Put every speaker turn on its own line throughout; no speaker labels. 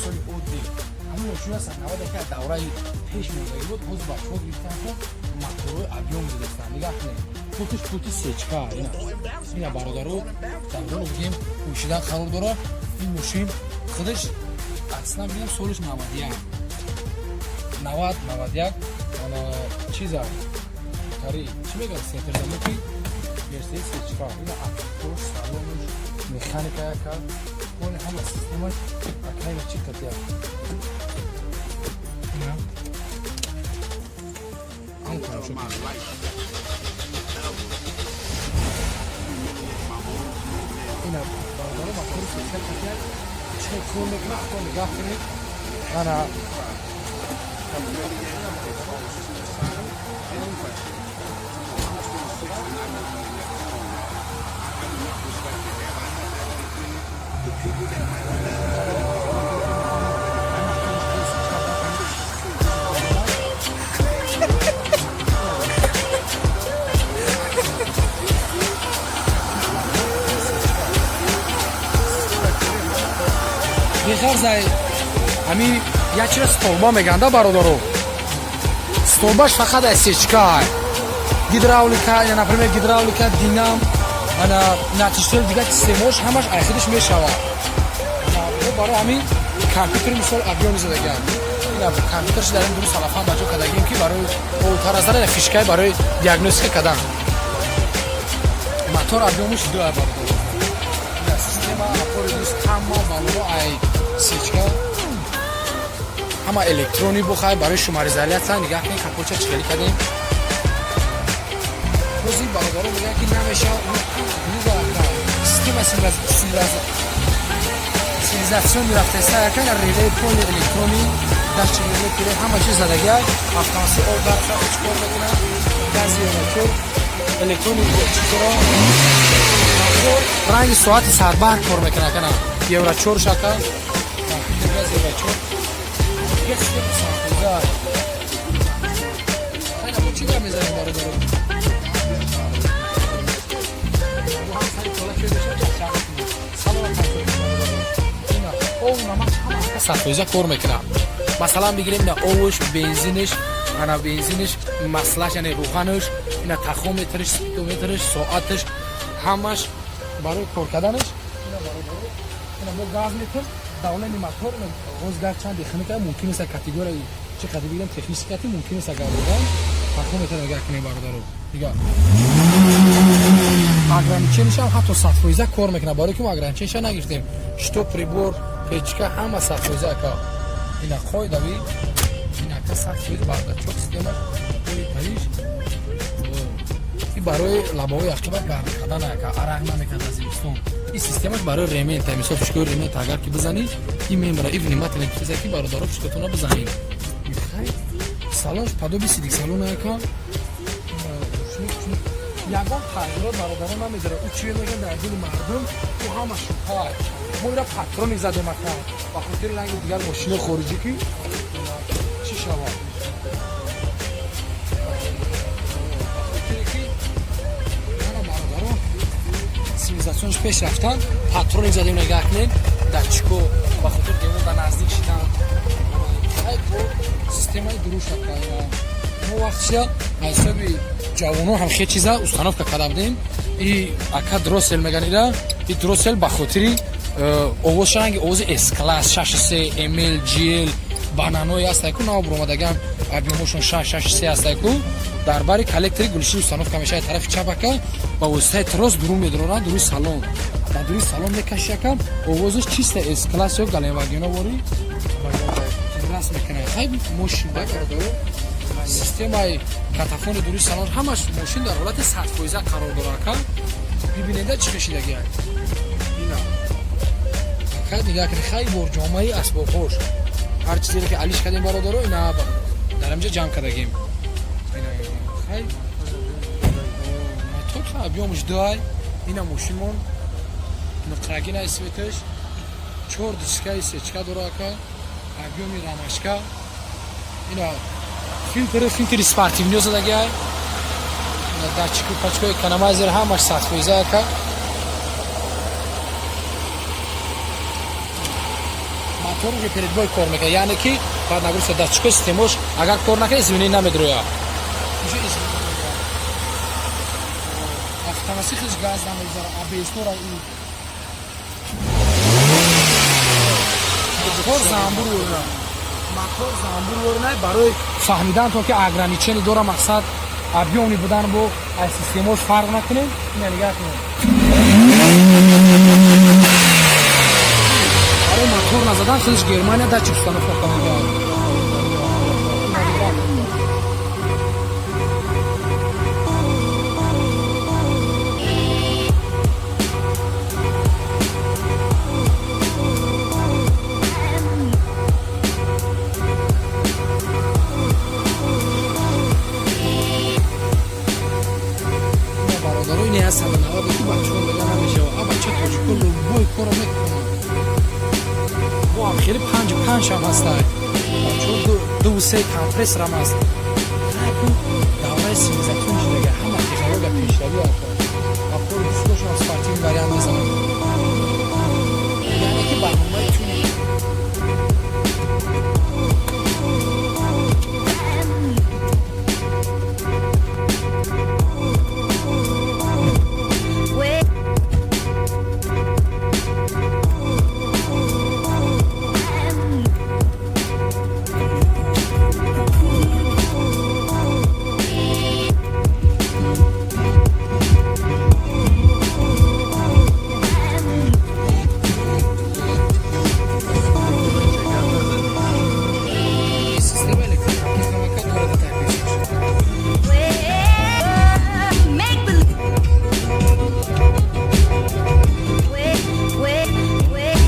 Мисоли оддӣ, ҳамин мошин ҳастан 91 аз давраи пеш мондагӣ буд. Ҳозир бачаҳо гирифтан, ку моторҳои объём додастан. Нигаҳ кунед, пультиш пульти сечка. Ина, бародаро, дар ҳоло бигем, пӯшидан қарор дорад. Ин мошин худаш аслан бигем, солиш 91, 90, 91. Ана чиза тари чӣ мегӯяд, центрзамоки Мерседес сечка. Ина акош, салонш, механика яка, пони ҳама системаш акайна чӣ катия. Ина ҳам тамошо кунед. Ина, бародаро, мотори сечка катия чӣ кор мекунад, худо нигаҳ кунед. Ана.
The people that might want that.
Беғарзай ҳамин як чира столба меганда, бародаро. Столбаш фақат аз сечка, гидравлика, я, например, гидравлика, динам, ана натиҷаи дигар системаош ҳамаш айхидиш мешавад. Мо барои ҳамин компютери, мисол, объёми задагиам. Ина компютерш дар ин дуруст салафан ба ҷо кардагим, ки барои таразара фишкаи барои диагностика кардан. Мотор объёмиш ду, бародаро. Ина система опори диск, ҳама балоро ай сечка, ҳама электрони бухай, барои шумоизоляция. Нигаҳ кунед, капоча чӣ хелӣ кардем. Бози бародаро мегӯянд, ки намешавад. Система сигнализациони рафтаиста яка, реле поли электрони, датчик реле пире, ҳама чиз задагиай. Автоматси об дар чӣ кор мекунад, гази чор электрони чизро, ранги соати сарбарг кор мекунад, кана евро 4 шака, газ евро 4. Дигар система 100%. Хайна, бо чӣ гап мезанем, бародаро? Бо ҳам сари кола чой мешавад, чақ мекунем. Салом бародаро. Ина ов намак ҳама 100% кор мекунад. Масалан бигирем, ина овуш, бензиниш, ана бензиниш, маслаш, яъне рӯғанаш, ина тахометриш, спидометриш, соаташ, ҳамаш барои кор карданаш. Ина, бародаро, ина мо газ метем, давлени мотор ҳоз гарчанд техника мумкин нест, категорияи чӣ қадр бигирем, технически мумкин нест газ додан. Тахометр нигоҳ кунем, бародаро, нигоҳ, ограниченишам ҳатто 100% кор мекунад, барои ки мо ограничениша нагирифтем. Что прибор, печка, ҳама 100% ака. Ина қоидави, ин ака 100% бардачок, системаш париш и барои лабаҳои ақиба гарм кардан ака, арақ намекард аз зимистон. Ин системаш барои ремень та, мисол, фишкои ремень агар ки бизанӣ, ин мембара. И внимательно чизе ки, бародаро, фишкотона бизанед. Салон подоби сидик салон ака, ягон тағйирот, бародарон, намедора. Ӯ чие мегӯян дар дили мардум, ӯ ҳама шубҳа. Мо ира патрони задем ака, ба хотири ранги дигар мошинои хориҷӣ ки чӣ шавад, ба хотире ки ана, бародарон, цивилизатсионш пеш рафтан, патрони задем. Нигоҳ кунед, датчико ба хотири девор дар наздик шидан бо системаи дуруст ака. Мо вақтша аз ҳисоби ҷавонон ҳам хел чиза установка карда будем. И ака, дроссел меган ира. И дроссел ба хотири овоз, ранги овози С класс, 6 3 ML, GL, бананое ҳастайку, нав буромадаган, объёмошон 6, 6 3 ҳастайку. Дар бари коллектори гулши установка мешавад, тарафи чап ака. Ба воситаи трос дурун медоранд, дуруи салон, дар дуруи салон мекаши ака, овозаш чиста С класс ё Галенвагено вори раст мекунад. Хай, мошин, бародаро, системаи катафони дуруи салон, ҳамаш мошин дар ҳолати 100% қарор дорад ака. Бибинеда, чӣ хешидагиа ина ака, нигоҳ кунед. Хай, борҷомаи асбобҳош, ҳар чизере ки алиш кардем, бародаро, ина дар инҷа ҷамъ кардагим. Хай, мотор объёмаш дуай. Ина мошинмон нуқрагинай, светаш, чор дискаи сечка дора ака, объёми рамашка. Ина фильтри спортивниё задагиай, датчику пачкои экономайзер, ҳамаш 100% ака. Мотор уже перед бой кор мекунад, яъне ки баъд нагрузка датчикои системаош агар кор накунад, извинение намедрояд. Уже извинение намедрояд. Автоматик хелш газ намегузара, АБС-ора мотор замбур ворна. Мотор замбур ворна барои фаҳмидантон, ки ограничение дора, мақсад объёмный будан бо аз системаош фарқ накунем. Ина нигаҳ кунем. Барои мотор назадан хелш Германия датчик установка карда. Бародаро, ин аз 190 ки бачаҳо мега намешава. А бача тоҷико любой коро мекунад. Бо ҳам хеле панҷ панҷ ҳам ҳастай. Бачаҳо ду се компрессорам аст. Давраи цивилизатсион шудага, ҳама технология пешравӣ ака. Ва кори дӯстошон спортивный вариант мезананд. Яъне ки барномаи тюнинг. Система электрокамака дорад такпешаш.
Make believe. Wait, wait, wait.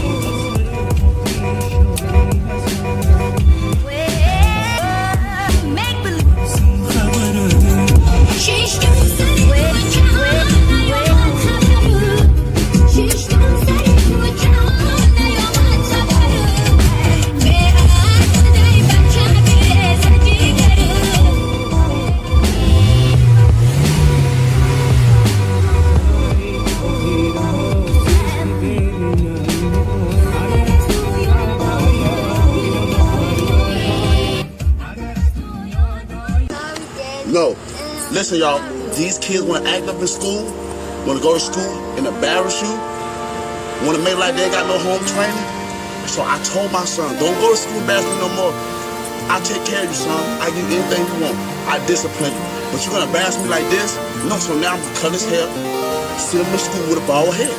Wait, make believe. Wait, wait, wait.
No. Listen, y'all. These kids want to act up in school, want to go to school and embarrass you, want to make like they ain't got no home training. So I told my son, don't go to school embarrass me no more. I take care of you, son. I give you anything you want. I discipline you. But you gonna embarrass me like this? No, so now I'm gonna cut his hair, send him to school with a bald head.